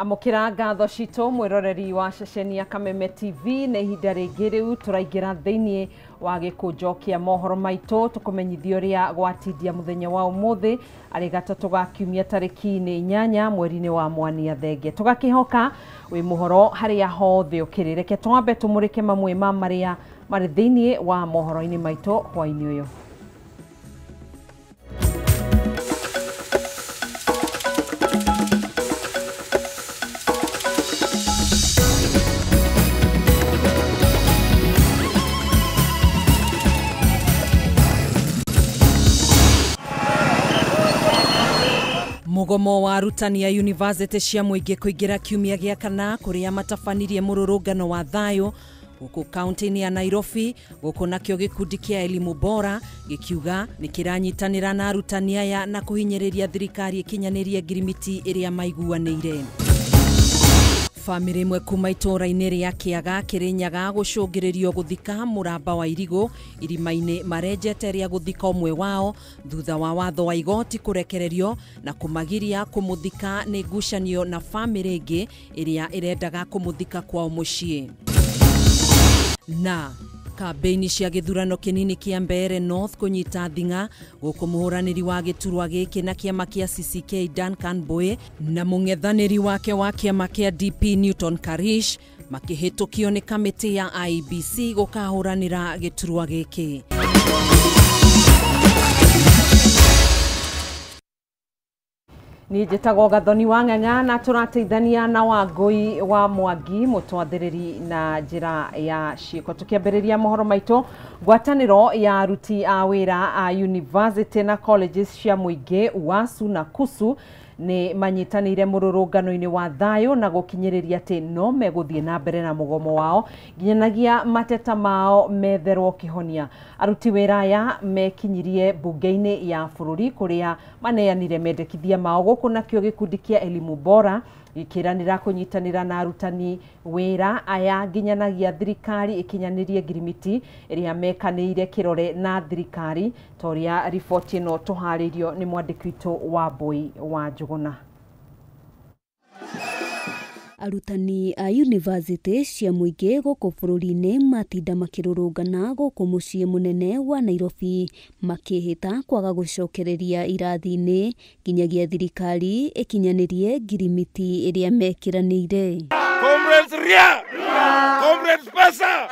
Amũkĩra ngatho citũ mwĩroreri wa ceceni ya Kameme TV nĩ ihinda rĩngĩ rĩu tũraingĩra thĩinĩ wa gĩkũnjo kĩa mohoro maitũ tũkũmenyithia ũrĩa gwatindia mũthenya wa ũmũthĩ arĩ gatatũ ga kiumia tarĩki-inĩ 8 mweri-inĩ wa Mwania Thenge. Tũgakĩhoka wĩ mũhoro harĩa hothe ũkĩrĩ. Reke twambe tũmũrĩke mamwe ma marĩa marĩ thĩinĩ wa mohoro-inĩ maitũ hwaĩ-inĩ ũyũ. Mũgomo wa arutani a university cia mũingĩ kũingĩra kiumia gĩa kana kũrĩa matabanirie mũrũrũngano wa thayũ gũkũ kaunti-inĩ ya Nairobi. Gũkũ nakĩo gĩkundi kĩa Elimu Bora gĩkiuga nĩ kĩranyitanĩra na arutani aya na kũhinyĩrĩria thirikari ĩkinyanĩrie ngirimiti ĩrĩa maiguanĩire. Famĩlĩ ĩmwe kuma itũũra-inĩ rĩa Kĩaga Kĩrĩnyaga gũcũngĩrĩrio gũthika mũramba wa irigũ irima-inĩ marenjete rĩa gũthika ũmwe wao thutha wa watho wa igoti kũrekererio na kũmagiria kũmũthika nĩ ngucanio na famĩlĩ ĩngĩ ĩrĩa ĩrendaga kũmũthika kwao mũciĩ. Na kambeini cia gĩthurano kĩnini kĩa Mbeere North kũnyita thing'a gũkũ mũhũranĩri wa gĩturwa gĩkĩ na kĩama kĩa CCK Duncan Mboe na mũng'ethanĩri wake wa kĩama kĩa DP Newton Karish makĩhĩtũkio nĩ kamĩtĩ ya IEBC gũkahũranĩra gĩturwa gĩkĩ. Niĩ njĩtagwo Gathoni wa Ng'ang'a na tũrateithania na Wangũi wa Mwangi mũtwathĩrĩri na njĩra ya ciĩko. Tũkĩambĩrĩria mohoro maitũ, ngwatanĩro ya aruti a wĩra a university na colleges cia mũingĩ UASU na KUSU nĩ manyitanĩire mũrũrũngano-inĩ wa thayũ na gũkinyĩrĩria atĩ no megũthiĩ na mbere na mũgomo wao nginyanagia mateta mao metherwo kĩhonia. Aruti wĩra aya mekinyirie mbunge-inĩ ya bũrũri kũrĩa maneanire mendekithia mao. Gũkũ nakĩo gĩkundi kĩa Elimu Bora gĩkĩranĩra kũnyitanĩra na arutani wĩra aya nginyanagia thirikari ĩkinyanĩrie ngirimiti ĩrĩa mekanĩire kĩrore na thirikari, ta ũrĩa riboti ĩno tũharĩirio nĩ mwandĩki witũ wa Mbui wa Njũgũna. Arutani a university cia mũingĩ gũkũ bũrũri-inĩ matinda makĩrũrũngana gũkũ mũciĩ mũnene wa Nairobi makĩhĩta kwaga gũcokereria irathi-inĩ nginyagia thirikari ĩkinyanĩrie ngirimiti ĩrĩa mekĩranĩire. Comrades ria! Comrades pesa!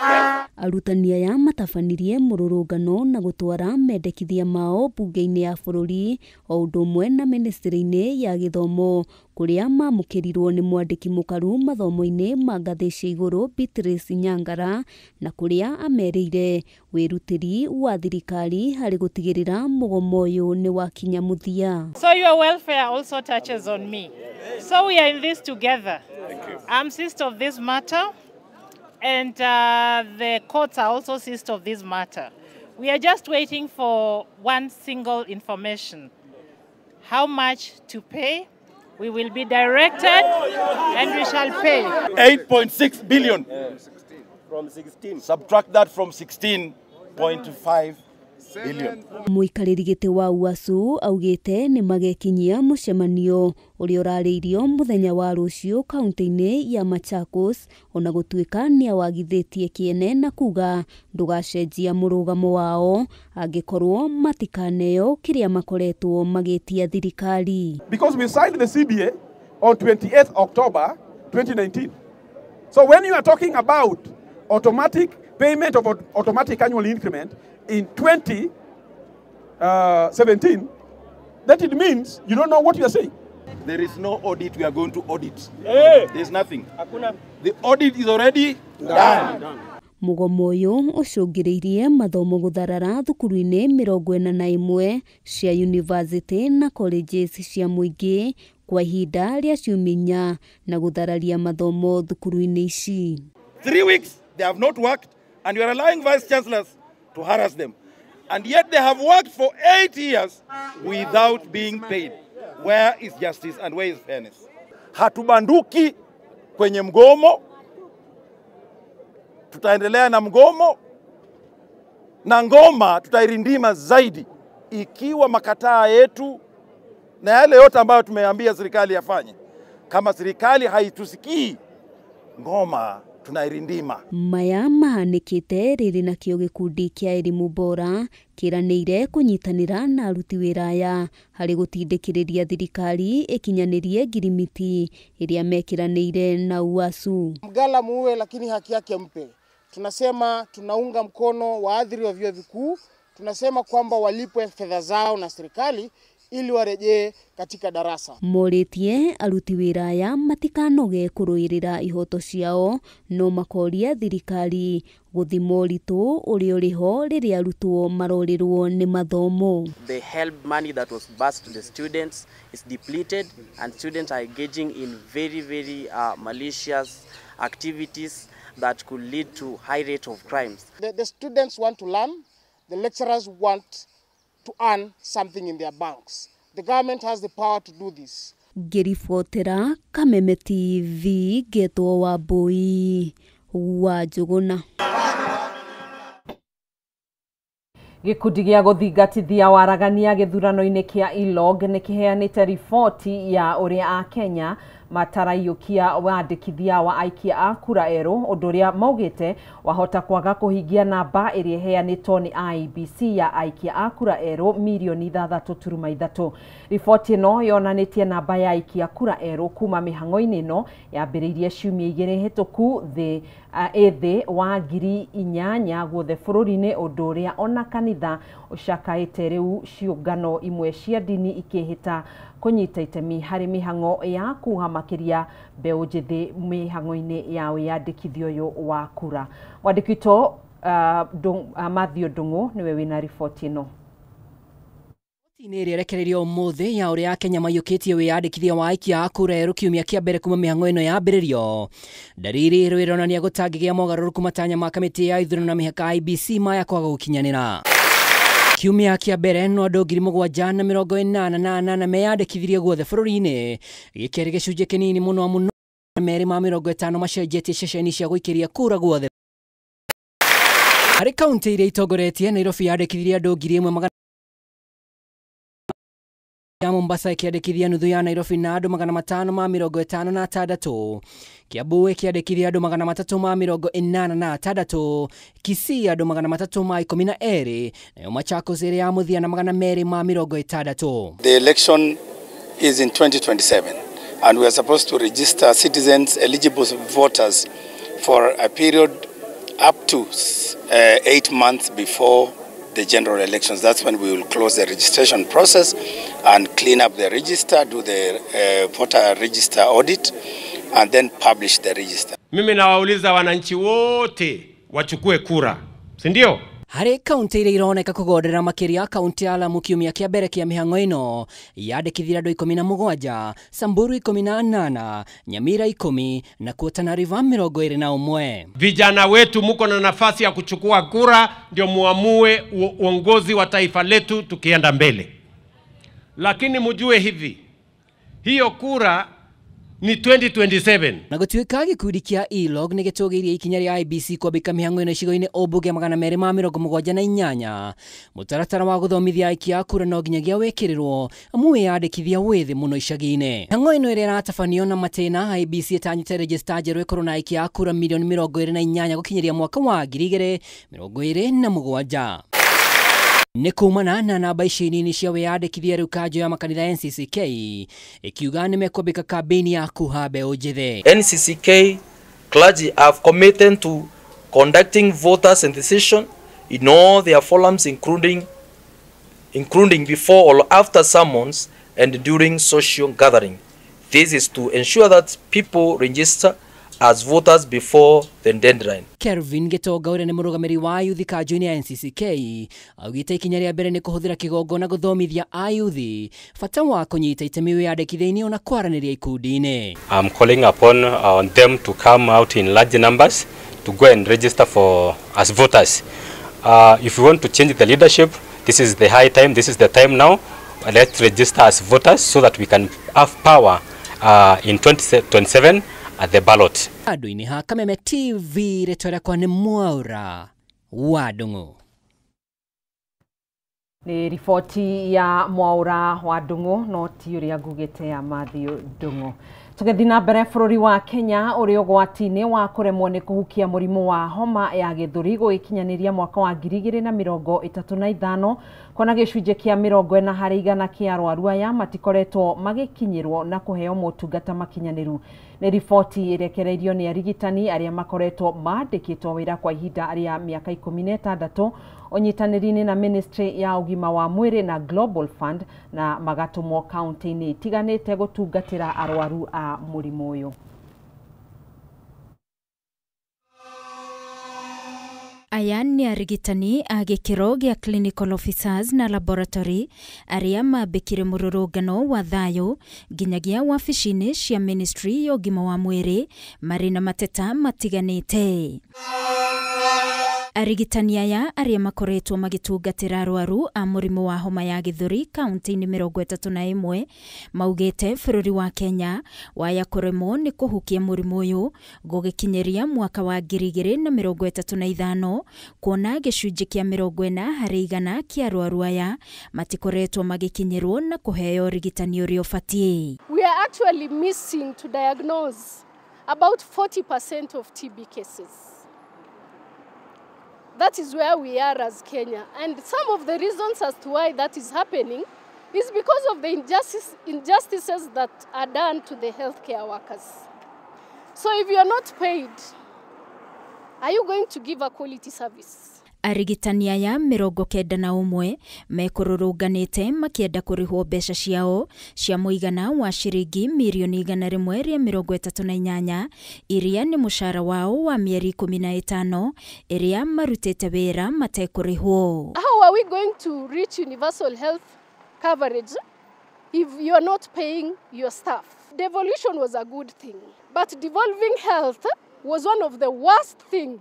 Arutani aya matabanirie mũrũrũngano na gũtwara mendekithia mao mbunge-inĩ ya bũrũri o ũndũ ũmwe na ministry-inĩ ya gĩthomo kũrĩa mamũkĩrirwo nĩ mwandĩki mũkaru mathomo-inĩ ma ngathĩ cia igũrũ Beatrice Nyangara na kũrĩa amerĩire wĩrutĩri wa thirikari harĩ gũtigĩrĩra mũgomo ũyũ nĩ wakinya mũthia. So your welfare also touches on me. So we are in this together. I'm seized of this matter, and the courts are also seized of this matter. We are just waiting for one single information. How much to pay? We will be directed and we shall pay. 8.6 billion. From 16. Subtract that from 16.5 billion. Mũikarĩri gĩtĩ wa UASU augĩte nĩ magekinyia mũcemanio ũrĩa ũrarĩirio mũthenya wa rũciũ kaunti-inĩ ya Machakos ona gũtuĩka nĩ awagithĩtie kĩene na kuga ndũgacenjia mũrũgamo wao angĩkorwo matikaneo kĩrĩa makoretwo magĩtia thirikari. Because we signed the CBA on 28th October 2019. So when you are talking about automatic payment of automatic annual increment in 2017, that it means you don't know what you are saying. There is no audit. We are going to audit. Hey. There's nothing. Hakuna. The audit is already done. Mũgomo ũyũ ũcũngĩrĩirie mathomo gũtharara thukuru-inĩ 41 cia university na colleges cia mũingĩ kwa ihinda rĩa ciumia inya na gũthararia mathomo thukuru-inĩ ici. 3 weeks they have not worked, and you are allowing vice chancellors to harass them. And yet they have worked for 8 years without being paid. Where is justice and where is fairness? Hatubanduki kwenye mgomo. Tutaendelea na mgomo. Na ngoma tutairindima zaidi ikiwa makataa yetu na yale yote ambayo tumeambia serikali yafanye Kama serikali haitusikii, ngoma tunairindima. Maya mahanĩkĩte rĩrĩ nakĩo gĩkundi kĩa Elimu Bora kĩranĩire kũnyitanĩra na aruti wĩra aya harĩ gũtindĩkĩrĩria thirikari ĩkinyanĩrie ngirimiti ĩrĩa mekĩranĩire na UASU. Mgala muue, lakini haki yake mpe. Tunasema tunaunga mkono waadhiri wa vyuo vikuu, tunasema kwamba walipwe fedha zao na serikali ili warejee katika darasa. Morĩtie aruti wĩra aya matikanoge kũrũĩrĩra ihoto ciao no makoria thirikari gũthima ũritũ ũrĩa ũrĩho rĩrĩa arutwo marorĩrwo nĩ mathomo. The help money that was bursed to the students is depleted and students are engaging in very, very malicious activities that could lead to high rate of crimes. The students want to learn, the lecturers want to earn something in their banks. The government has the power to do this. Ngĩribotera Kameme TV ngetwo Wambui wa Njũgũna. Gĩkundi gĩa gũthingatithia waragania gĩthurano-inĩ kĩa ILOG nĩ kĩheanĩte riboti ya ũrĩa Akenya mataraiyũkia wandĩkithia wa aikia a kura erũ, ũndũ ũrĩa maugĩte wahota kwaga kũhingia namba ĩrĩa ĩheanĩtwo nĩ IEBC ya aikia a kura erũ mirioni 6.3. Riboti ĩno yonanĩtie namba ya aikia kura erũ kuma mĩhang'o-inĩ ĩno yambĩrĩirie ciumia 2 hĩtũku thĩ ĩthĩ wa 8,000 guothe bũrũri-inĩ, ũndũ ũrĩa ona kanitha ũcakaĩte rĩu ciũngano imwe cia ndini ikĩhĩta kũnyita itemi harĩ mĩhang'o ya kuha makĩria mbeũ njĩthĩ mĩhang'o-inĩ ya wĩyandĩkithia ũyũ wa kura. Mwandĩki witũ Matthew Ndung'u nĩwe wĩna riboti ĩno. Nĩ ĩrĩa ĩrekereirio ũmũthĩ ya ũrĩa Akenya maiyũkĩtie wĩyandĩkithia wa aikia a kura erũ kiumia kĩa mbere kuma mĩhang'o ĩno yambĩrĩrio. Ndariri ĩrũ ĩronania gũtangĩgĩa mogarũrũku matanya ma kamĩtĩ ya ithurano na mĩhaka IEBC maya kwaga gũkinyanĩra. Kiumia kĩa mbere no andũ 7,088 meyandĩkithirie guothe bũrũri-inĩ, gĩkĩarĩ gĩcunjĩ kĩnini mũno mũno 250 macenjetie ceceni cia gũikĩria kura guothe. Harĩ kaunti iria itongoretie, Nairobi yandĩkithirie andũ 1,100 ya Mombasa ĩkĩandĩkithia nuthu ya Nairobi na andũ 556, Kiambu ĩkĩandĩkithia andũ 386, Kisii andũ 312, nayo Machakos ĩrĩ ya mũthia na 260. The election is in 2027 and we are supposed to register citizens, eligible voters for a period up to 8 months before the general elections. That's when we will close the registration process and clean up the register, do the voter register audit, and then publish the register. Mimi nawauliza wananchi wote wachukue kura, si ndio? Harĩ kaunti iria ironeka kũgonderera makĩria, kaunti ya Lamu kiumia kĩa mbere kĩa mĩhang'o ĩno yandĩkithirie andũ 17, Samburu 18, Nyamira 10 na kuo Tana River 21. Vijana wetu muko na nafasi ya kuchukua kura ndio muamue uongozi wa taifa letu tukienda mbele. Lakini mjue hivi, hiyo kura ni 2027. Na gũtuĩka gĩkundi kĩa ILOG nĩ gĩtũgĩirie ikinya rĩa IEBC kwambĩka mĩhang'o ĩno icigo-inĩ ũmbunge 278, mũtaratara wa gũthomithia aikia a kura no nginyagia wĩkĩrĩrwo amu wĩyandĩkithia wĩ thĩ mũno icagi-inĩ. Mĩhang'o ĩno ĩrĩa ĩratabanio na matĩna, IEBC ĩtanyĩte rejista njerũ ĩkorwo na aikia a kura mirioni 28 gũkinyĩria mwaka wa 2027. Nĩ kumana na namba ici nini cia wĩyandĩkithia rĩu kanjũ ya makanitha NCCK ĩkiuga nĩ mekwambĩka kambĩini ya kuha mbeũ njĩthĩ. NCCK clergy have committed to conducting voter sensitization in all their forums, including before or after sermons and during social gathering. This is to ensure that people register as voters before the deadline. Kelvin Gitonga ũrĩa nĩ mũrũgamĩrĩri wa ayuthi kanjũ-inĩ ya NCCK augĩte ikinya rĩa mbere nĩ kũhũthĩra kĩgongona gũthomithia ayuthi bata wa kũnyita itemi wĩyandĩkithia-inĩ ona kwaranĩria ikundi-inĩ. I'm calling upon on them to come out in large numbers to go and register for as voters. If you want to change the leadership, this is the high time, this is the time now. Let's register as voters so that we can have power in 2027 at the ballot. Andũ-inĩ ha Kameme TV, rĩtwa rĩakwa nĩ Mwaura wa Ndung'u. Nĩ riboti ya Mwaura wa Ndung'u no ti ũrĩa ngugĩte ya Matthew Ndung'u. Tũgĩthiĩ na mbere, bũrũri wa Kenya ũrĩ ũgwati-inĩ wa kũremwo nĩ kũhukia mũrimũ wa homa ya gĩthũri gũgĩkinyanĩria mwaka wa 2035, kuona gĩcunjĩ kĩa 40% kĩa arwaru aya matikoretwo magĩkinyĩrwo na kũheo motungata makinyanĩru. Nĩ riboti ĩrekereirio nĩ arigitani arĩa makoretwo mandĩkĩtwo wĩra kwa ihinda rĩa mĩaka 16 ũnyitanĩri-inĩ na Ministry ya ũgima wa mwĩrĩ na Global Fund, na magatũmwo kaunti-inĩ itiganĩte gũtungatĩra arwaru a mũrimũ ũyũ. Aya nĩ arigitani a gĩkĩro gĩa clinical officers na laboratory arĩa mambĩkire mũrũrũngano wa thayũ nginyagia wabici-inĩ cia Ministry ya ũgima wa mwĩrĩ marĩ na mateta matiganĩte. Arigitani aya arĩa makoretwo magĩtungatĩra arwaru a mũrimũ wa homa ya gĩthũri kaunti-inĩ 31 maugĩte bũrũri wa Kenya waya kũremwo nĩ kũhukia mũrimũ ũyũ gũgĩkinyĩria mwaka wa 2035, kuona gĩcunjĩ kĩa 40% kĩa arwaru aya matikoretwo magĩkinyĩrwo na kũheo ũrigitani ũrĩa ũbatiĩ. We are actually missing to diagnose about 40% of TB cases. That is where we are as Kenya. And some of the reasons as to why that is happening is because of the injustices that are done to the healthcare workers. So if you are not paid, are you going to give a quality service? Arigitani aya 91 mekũrũrũnganĩte makĩenda kũrĩhwo mbeca ciao cia mũigana wa ciringi mirioni 138 iria nĩ mũcara wao wa mĩeri 15 ĩrĩa marutĩte wĩra matekũrĩhwo. How are we going to reach universal health coverage if you are not paying your staff? Devolution was a good thing, but devolving health was one of the worst things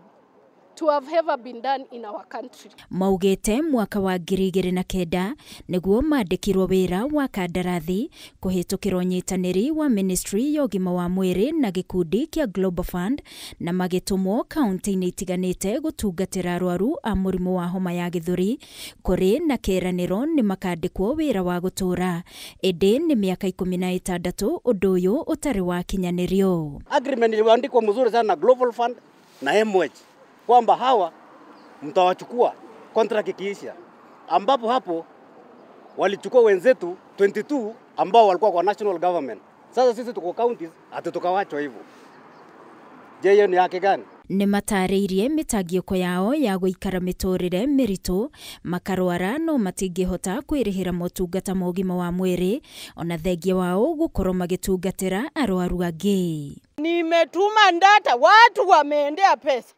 to have ever been done in our country. Maugĩte mwaka wa 2009 nĩguo mandĩkirwo wĩra wa kandarathi kũhĩtũkĩra ũnyitanĩri wa Ministry ya ũgima wa mwĩrĩ na gĩkundi kĩa Global Fund, na magĩtũmwo kaunti-inĩ itiganĩte gũtungatĩra arwaru a mũrimũ wa homa ya gĩthũri kũrĩ na kĩĩranĩro nĩ makandĩkwo wĩra wa gũtũũra, ĩndĩ nĩ mĩaka 16 ũndũ ũyũ ũtarĩ wakinyanĩrio. Agreement iliandikwa mzuri sana na Global Fund na MH kwamba hawa mtawachukua contract ikiisha, ambapo hapo walichukua wenzetu 22 ambao walikuwa kwa national government. Sasa sisi tuko counties atutukawachwa hivyo. Je, hiyo ni haki gani? Nĩ matarĩirie mĩtangĩko yao ya gũikara mĩtũrĩre mĩritũ, makarwara no matingĩhota kwĩrĩhĩra motungata ma ũgima wa mwĩrĩ ona thengia wao gũkorwo magĩtungatĩra arwaru angĩ. Nimetuma ndata, watu wameendea pesa.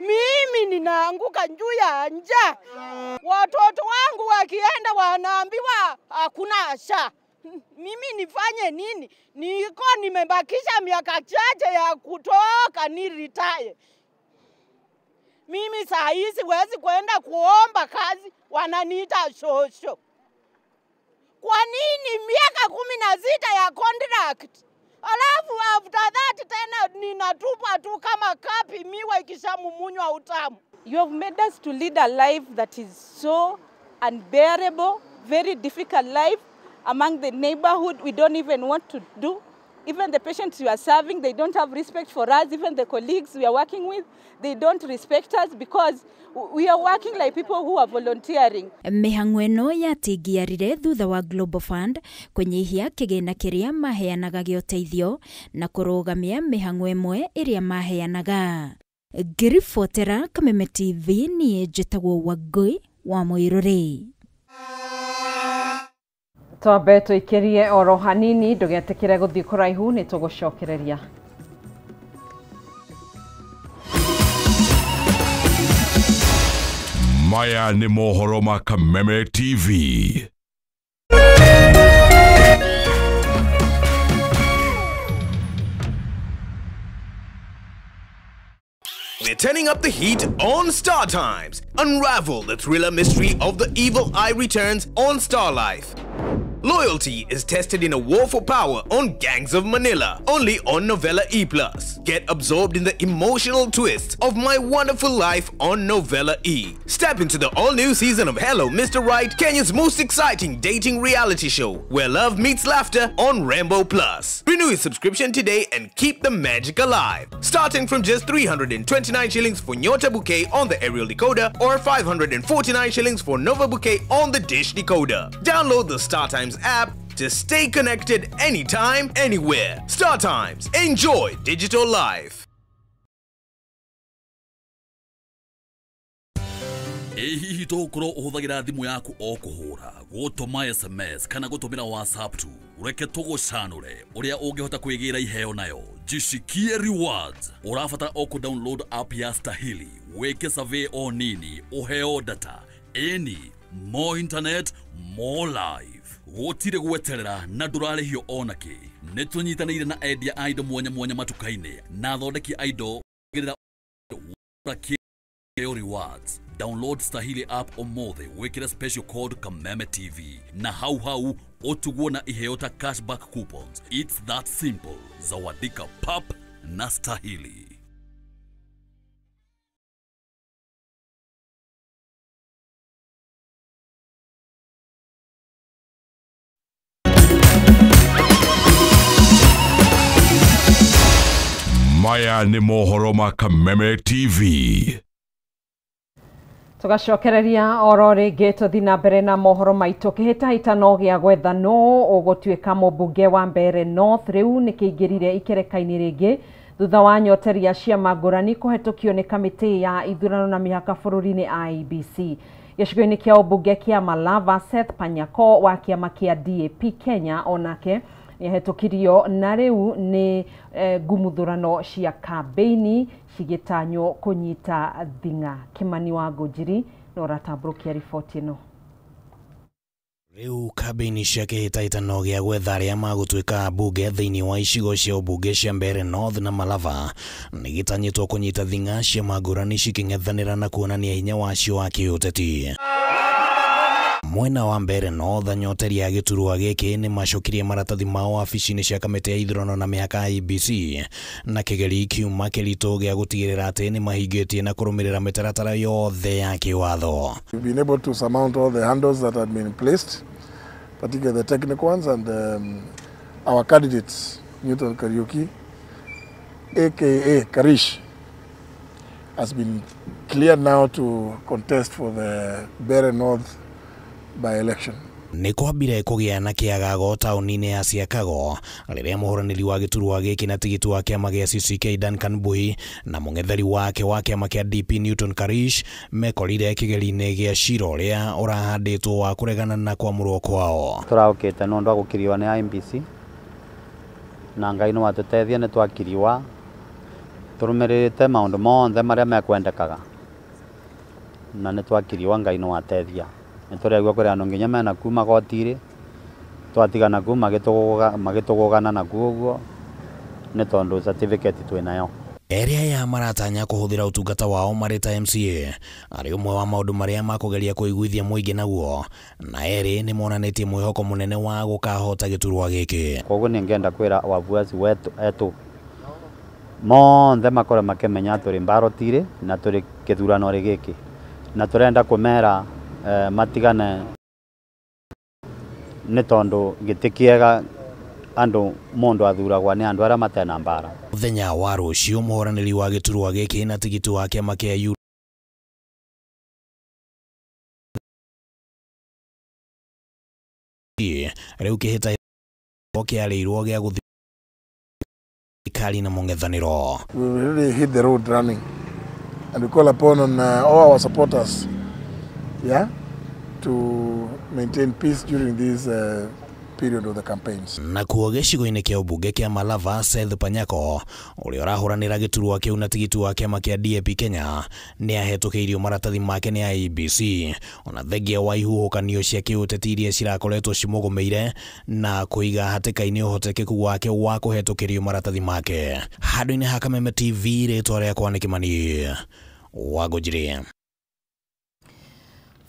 Mimi ninaanguka juu ya njaa. Watoto wangu wakienda wanaambiwa hakuna SHA. Mimi nifanye nini? Niko nimebakisha miaka chache ya kutoka ni retire. Mimi saa hizi siwezi kwenda kuomba kazi, wananiita shosho. Kwa nini miaka 16 ya contract? Alafu after that tena ninatupa tu kama kapi miwa ikishamumunywa utamu. You have made us to lead a life that is so unbearable, very difficult life among the neighborhood. We don't even want to do. Even the patients we are serving, they don't have respect for us. Even the colleagues we are working with, they don't respect us because we are working like people who are volunteering. Mĩhang'o ĩno yatingiarire thutha wa Global Fund kũnyihia kĩgĩna kĩrĩa maheanaga gĩa ũteithio na kũrũgamia mĩhang'o ĩmwe ĩrĩa maheanaga. Ngĩribotera Kameme TV, niĩ njĩtagwo Wangũi wa Mũirũrĩ. Twambe tũikĩrie oro hanini, ndũgetĩkĩre gũthiĩ kũraihu, nĩ tũgũcokereria. Maya nĩ mohoro ma Kameme TV. We're turning up the heat on Star Times. Unravel the thriller mystery of The Evil Eye Returns on Star Life. Loyalty is tested in a war for power on Gangs of Manila, only on Novella E+. Get absorbed in the emotional twists of My Wonderful Life on Novella E. Step into the all-new season of Hello Mr. Right, Kenya's most exciting dating reality show, where love meets laughter on Rambo Plus. Renew your subscription today and keep the magic alive. Starting from just 329 shillings for Nyota Bouquet on the aerial decoder or 549 shillings for Nova Bouquet on the dish decoder. Download the StarTimes app to stay connected anytime, anywhere. StarTimes, enjoy digital life. Ĩ hihi tũgũkorwo ũhũthagĩra thimũ yaku o kũhũra, gũtũma SMS kana gũtũmĩra WhatsApp tu? Reke tũgũcanũre ũrĩa ũngĩhota kwĩgĩra iheo nayo. Jishikie Rewards. Ũrabatara o kũ-download app ya Stahili, wĩke survey o nini, ũheo data. Ĩni, more internet, more life. Gũtirĩ gweterera na ndũrarĩhio onakĩ. Nĩ tũnyitanĩire na endia a indo mwanya mwanya matuka-inĩ na athondeki a indo gerera Rewards. Download Stahili app ũmũthĩ, wĩkĩre special code Kameme TV na hau hau ũtugwo na iheo ta cashback coupons. It's that simple. Zawadika pap na Stahili. Maya nĩ mohoro ma Kameme TV. Tugacokereria oro rĩngĩ tũthi na mbere na mohoro maitũ. Kĩhĩtahĩtano gĩa gwetha nũ ũgũtuĩka mũmbunge wa Mbeere North rĩu nĩkĩingĩrire ikereka-inĩ rĩngĩ thutha wa nyoteria ciama ngũrani kũhetũkio nĩ kamĩtĩ ya ithurano na mĩhaka bũrũri-inĩ IEBC. Gĩcigo-inĩ kĩa ũmbunge kĩa Malava, Seth Panyako wa kĩama kĩa DAP Kenya onake nĩahetũkirio na rĩu nĩ ngumuthurano cia kambĩini cigĩtanywo kũnyita thing'a. Kĩmani wa Ngũnjiri no ũratambũrũkia riboti ĩno. Rĩu kambĩini cia kĩhĩtahĩtano gĩa gwetha arĩa magũtuĩka ambunge thĩinĩ wa icigo cia ũmbunge cia Mbeere North na Malava nĩgĩtanyĩtwo kũnyita thing'a ciama ngũrani cikĩng'ethanĩra na kuonania hinya wacio wa kĩũteti. Mwena wa Mbeere North, anyoteri a gĩturwa gĩkĩ nĩ macokirie maratathi mao wabici-inĩ cia kamĩtĩ ya ithurano na mĩhaka IEBC na kĩgeri kiuma kĩritũ gĩa gũtigĩrĩra atĩ nĩ mahingĩtie na kũrũmĩrĩra mĩtaratara yothe ya kĩwatho. We've been able to surmount all the handles that had been placed, particularly the technical ones, and our candidates, Newton Kariuki, aka Karish, has been cleared now to contest for the Mbeere North by election. Nĩ kwambire kũgĩa na kĩagago taũni-inĩ ya Siakago rĩrĩa mũhũranĩri wa gĩturwa gĩkĩ na tigiti wa kĩama gĩa CCK Duncan Mbui na mũng'etheri wake wa kĩama kĩa DP Newton Karish mekorire kĩgeri-inĩ gĩa cira ũrĩa ũrahandĩtwo wa kũregana na kwamũrwo kwao. Tũraũkĩte nĩ ũndũ wa gũkiriwa nĩ IEBC na Ngai nĩ watũteithia nĩ twakiriwa tũrũmĩrĩrĩte maũndũ mothe marĩa mekwendekaga na nĩ twakiriwa Ngai nĩ wateithia. Nĩtũraigua kũrĩ andũ nginya mena kuu magoti-rĩ twatigana kuu magĩtũgũgana nakuo ũguo nĩ tondũ certificate twĩnayo. Erĩ aya maratanya kũhũthĩra ũtungata wao marĩ ta MCA arĩ ũmwe wa maũndũ marĩa makũgeria kũiguithia mũingĩ naguo, na erĩ nĩ monanĩtie mwĩhoko mũnene wa gũkahota gĩturwa gĩkĩ. Koguo nĩngenda kwĩra wabuaci etũ monthe makorwo makĩmenya tũrĩ mbaroti-rĩ na tũrĩ kĩthurano-rĩ gĩkĩ na tũrenda kũmera matigane nĩ tondũ gĩtĩ kĩega andũ mũndũ athuragwa nĩ andũ arĩa matena mbara. Mũthenya wa rũciũ mũhũranĩri wa gĩturwa gĩkĩ na tigiti wa kĩama kĩa UDA rĩu kĩhĩtahĩtano kĩarĩirwo gĩa gũthiĩ thirikari na mũng'ethanĩro. We will really hit the road running and we call upon on all our supporters, yeah, to maintain peace during this period of the campaigns. Nakuo gĩcigo-inĩ kĩa ũmbunge kĩa Malava, Seth Panyako ũrĩa ũrahũranĩra gĩturwa kĩu na tigiti wa kĩama kĩa DAP Kenya nĩ ahetũkĩirio maratathi make nĩ IEBC ona thengia wa ihuhũkanio cia kĩũteti iria cirakoretwo cimũgũmĩire na kũiga hatĩka-inĩ ũhotekeku wake wa kũhetũkĩrio maratathi make. Handũ-inĩ ha Kameme TV, rĩtwa rĩakwa nĩ Kĩmani wa Ngũnjiri.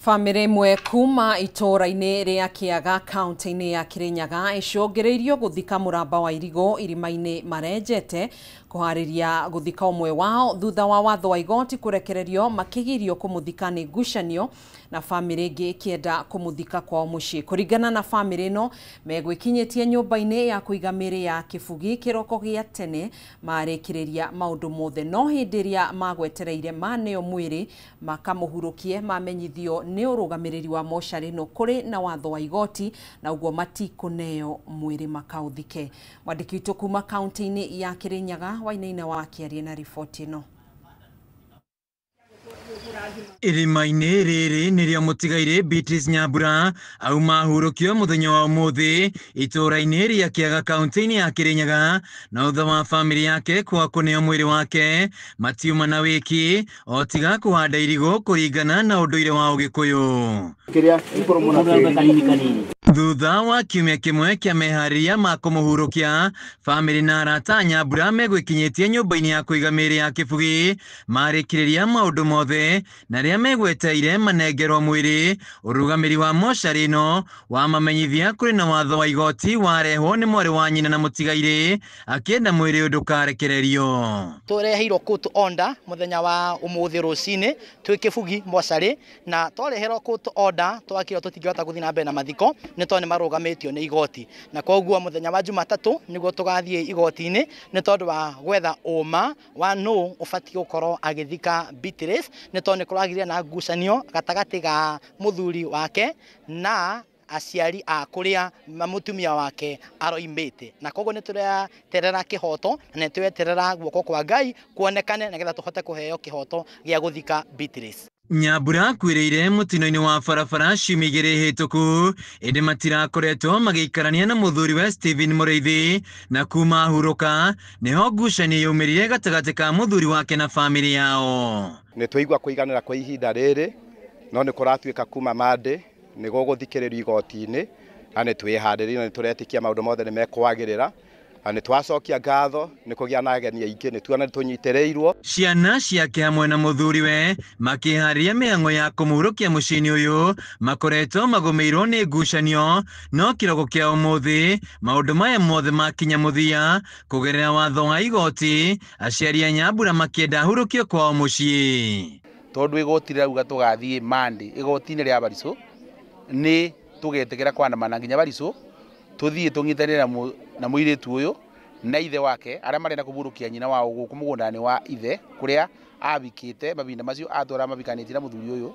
Bamĩrĩ ĩmwe kuma itũũra-inĩ rĩa Kĩaga kaunti-inĩ ya Kĩrĩnyaga ĩcũngĩrĩirio gũthika mũramba wa irigũ irima-inĩ marenjete kũharĩria gũthika ũmwe wao thutha wa watho wa igoti kũrekererio makĩgirio kũmũthika nĩ ngucanio na bamĩrĩ ĩngĩ ĩkĩenda kũmũthika kwao mũciĩ. Kũringana na bamĩrĩ ĩno megwĩkinyĩtie nyũmba-inĩ ya kũiga mĩĩrĩ ya Kĩbugi kĩroko gĩa tene marĩkĩrĩria maũndũ mothe, no hĩndĩ ĩrĩa magwetereire maneo mwĩrĩ makamũhurũkie mamenyithio nĩ ũrũgamĩrĩri wa mocarĩ ĩno kũrĩ na watho wa igoti na ũguo matikũneo mwĩrĩ makaũthike. Mwandĩki witũ kuma kaunti-inĩ ya Kĩrĩnyaga Wainaina wa akĩaria na riboti ĩno. Irima-inĩ rĩrĩ nĩrĩo mũtigairĩ Beatrice Nyambura auma ahurũkio mũthenya wa ũmũthĩ itũũra-inĩ rĩa Kĩaga kaunti-inĩ ya Kĩrĩnyaga, na thutha wa bamĩrĩ yake kwaga kũneo mwĩrĩ wake matiuma na wĩki o tiga kũhanda irigũ kũringana na ũndũire wa Ũgĩkũyũ. Thutha wa kiumia kĩmwe kĩa meharĩria ma kũmũhurũkia, bamĩrĩ na arata a Nyambura megwĩkinyĩtie nyũmba-inĩ ya kũiga mĩĩrĩ ya Kĩbugi marĩkĩrĩria maũndũ mothe na arĩa megweteire manengerwo mwĩrĩ. Ũrũgamĩri wa mocarĩ ĩno wamamenyithia kũrĩ na watho wa igoti warehwo nĩ mwarĩ wa nyina na mũtigairĩ akĩenda mwĩrĩ ũyũ ndũkarekererio. Tũreheirwo court order mũthenya wa ũmũthĩ rũcinĩ twĩ Kĩbugi mocarĩ, na twareherwo court order twakĩrwo tũtingĩhota gũthiĩ na mbere na mathiko nĩ tondũ nĩ marũgamĩtio nĩ igoti, na koguo mũthenya wa Jumatatũ nĩguo tũgathiĩ igoti-inĩ nĩ tondũ wa gwetha ũma wa nũ ũbatiĩ gũkorwo agĩthika Beatrice, nĩ tondũ nĩ kũragĩire na ngucanio gatagatĩ ga mũthuri wake na aciari a kũrĩa mũtumia wake aroimĩte, na koguo nĩ tũreterera kĩhoto na nĩ tũreterera guoko kwa Ngai kuonekane nĩgetha tũhote kũheo kĩhoto gĩa gũthika Beatrice. Nyambura akuĩrĩire mũtino-inĩ wa barabara ciumia igĩrĩ hĩtũku, ĩndĩ matirakoretwo magĩikarania na mũthuriwe Stephen Mũrĩithi, na kuma ahurũka nĩho ngucanio yaumĩrire gatagatĩ ka mũthuri wake na bamĩrĩ yao. Nĩ twaigua kũiganĩra kwa ihinda rĩrĩ, no nĩ kũratuĩka kuma Monday nĩ gũgũthikĩrĩrio igoti-inĩ, na nĩ twĩharĩrĩirie na nĩ tũretĩkia maũndũ mothe nĩ mekwagĩrĩra, na nĩ twacokia ngatho nĩ kũgĩa na ageni aingĩ, nĩ tuona nĩ tũnyitĩrĩirwo. Ciana ciake hamwe na mũthuriwe makĩharĩria mĩhang'o ya kũmũhurũkia mũciĩ-inĩ ũyũ makoretwo magũmĩirwo nĩ ngucanio, no kĩroko kĩa ũmũthĩ maũndũ maya mothe makinya mũthia kũgerera watho wa igoti, aciari a Nyambura makĩenda ahurũkio kwao mũciĩ. Tondũ igoti rĩrauga tũgathiĩ Monday igoti-inĩ rĩa Barisũ, nĩ tũgetĩkĩra kwandamana nginya Barisũ tũthiĩ tũnyitanĩre na mũirĩtu ũyũ na ithe wake arĩa marenda kũburũkia nyina wao gũkũ mũgũnda-inĩ wa ithe kũrĩa abikĩte mahinda macio atwara mabikanĩtie na mũthuri ũyũ,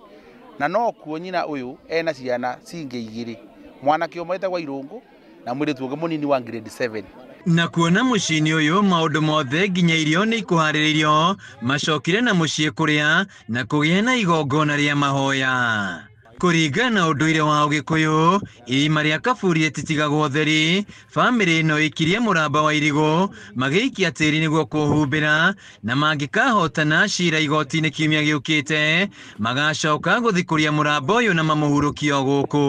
na no kuo nyina ũyũ ena ciana cingĩ igĩrĩ, mwanake ũmwe etagwo Irũngũ na mũirĩtu ũngĩ mũnini wa grade 7. Na kuona mũciĩ-inĩ ũyũ maũndũ mothe nginya irio nĩ ikũharĩrĩirio, macokire na mũciĩ kũrĩa na kũgĩa na igongona rĩa mahoya. Kũringana na ũndũire wa Ũgĩkũyũ, irima rĩa kaburi rĩtitigagwo ũtheri, bamĩrĩ ĩno ĩkirie mũramba wa irigũ magĩikia tĩri nĩguo kũhumbĩra, na mangĩkahotana cira igoti-inĩ kiumia gĩũkĩte magacoka gũthikũria mũramba ũyũ na mamũhurũkie o gũkũ.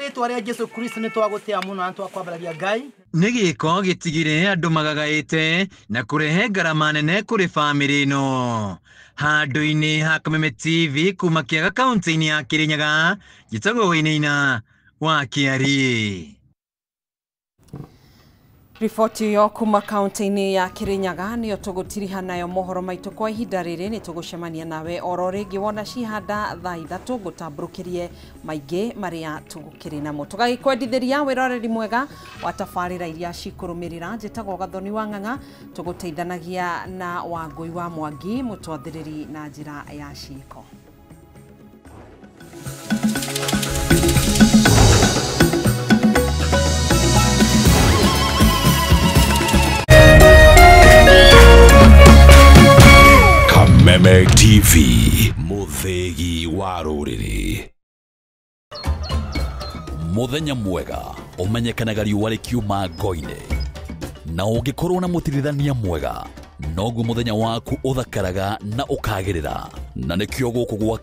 Rĩtwa rĩa Jesu Kristo nĩ twagũtĩa mũno na twakwambararia Ngai. Nĩ gĩko gĩtigire andũ magagaĩte na kũrehe ngarama nene kũrĩ bamĩrĩ ĩno. Handũ-inĩ ha Kameme TV kuma Kĩaga kaunti-inĩ ya Kĩrĩnyaga, njĩtagwo Wainaina wa Kĩariĩ. Riboti ĩyo kuma kaunti-inĩ ya Kĩrĩnyaga nĩyo tũgũtiriha nayo mohoro maitũ kwa ihinda rĩrĩ. Nĩ tũgũcemania nawe oro rĩngĩ wona cihanda thaa 3 ngũtambũrũkĩrie maingĩ marĩa tũgũkĩrĩ namo. Tũgagĩkwendithĩria wĩroreri mwega wa tabarĩra iria cikũrũmĩrĩra. Njĩtagwo Gathoni wa Ng'ang'a, tũgũteithanagia na Wangũi wa Mwangi mũtwathĩrĩri na njĩra ya ciĩko. Kameme TV, mũthĩgi wa rũrĩrĩ. Mũthenya mwega ũmenyekanaga riũa rĩkiuma ngo-inĩ, na ũngĩkorwo na mũtirithania mwega noguo mũthenya waku ũthakaraga na ũkagĩrĩra, na nĩkĩo gũkũ gwa